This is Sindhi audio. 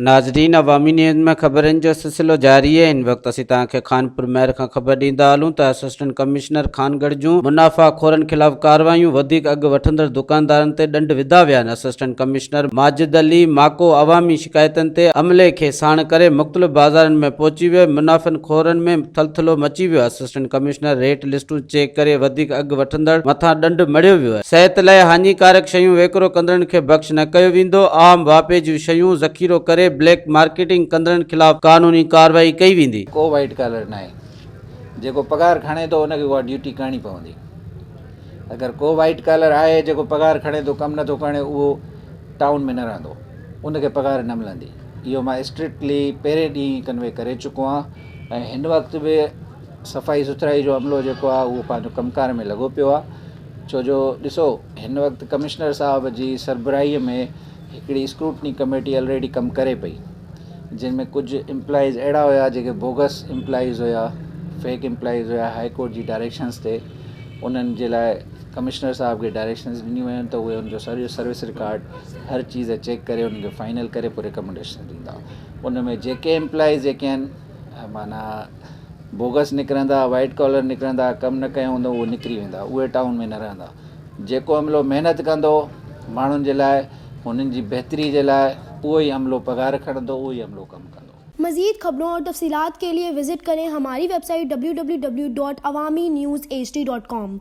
ناظرين عوامي نيوز ۾ خبرن جو سلسلو جاري آهي هن وقت اسين توهان کي خانپور مهر کان خبر ڏيندا هلون ته اسسٽنٽ ڪمشنر خانڳڙهه جون منافع خورن خلاف ڪارروايون وڌيڪ اگهه وٺندڙ دڪاندارن تي ڏنڊ وڌا ويا آهن اسسٽنٽ ڪمشنر ماجد علي ماڪو عوامي شڪايتن تي عملي کي ساڻ ڪري مختلف بازارن ۾ پهچي ويو منافعن خورن ۾ ٿلٿلو مچي ويو اسسٽنٽ ڪمشنر ريٽ لسٽون چيڪ ڪري وڌيڪ اگهه وٺندڙ مٿان ڏنڊ مڙهيو ويو آهي. صحت لاء هاڃيڪارڪ شيون ويڪرو ڪندڙن کي بخش نه ڪيو ويندو، عام واهپي جون شيون ذخيرو ڪري بليڪ مارڪيٽنگ ڪندڙن خلاف قانوني ڪارروائي ڪئي ويندي. ڪو وائيٽ ڪالر ناهي جيڪو پگهار کڻي ٿو ان کي اها ڊيوٽي ڪرڻي پوندي اگر ڪو وائيٽ ڪالر آهي جيڪو پگهار کڻي ٿو ڪم نٿو ڪري اهو ٽائون ۾ نه رهندو ان کي پگهار نه ملندي اهو مان اسٽرڪٽلي پهرين ڏينهن ئي ڪنوي ڪري چڪو آهيان ۽ هن وقت به صفائي سٿرائي جو عملو جيڪو آهي اهو پنهنجو ڪم ڪار ۾ لڳو پيو آهي ڇو جو ڏسو هن وقت ڪمشنر صاحب جي سربراهي ۾ هڪڙي اسڪروٽني ڪميٽي الريڊي ڪم ڪري پئي جن ۾ ڪجهه امپلائيز اهڙا هيا جيڪي بوگس امپلائيز هيا فيڪ امپلائيز هيا هائي ڪورٽ جي ڊائريڪشنس تي انهن جي لاء ڪمشنر صاحب کي ڊائريڪشنس ڏنيون ويون ته اهي ان جو سڄو سروس رڪارڊ هر چيز چيڪ ڪري انهن کي فائنل ڪري پوء ريڪمنڊيشن ڏيندا ان ۾ جيڪي امپلائيز جيڪي آهن معنيٰ بوگس نڪرندا وائيٽ ڪالر نڪرندا ڪم نه ڪيو هوندو اهي نڪري ويندا اهي ٽائون ۾ نه رهندا جيڪو عملو محنت ڪندو ماڻهن جي لاء هنن جي بهتري جي لاء اهو ئي عملو پگهار کڻندو اهو ئي عملو ڪم ڪندو. مزيد خبرون اور تفصيلات کے لئے وزٽ ڪرين ھماري web site www.awamiNewsHD.com.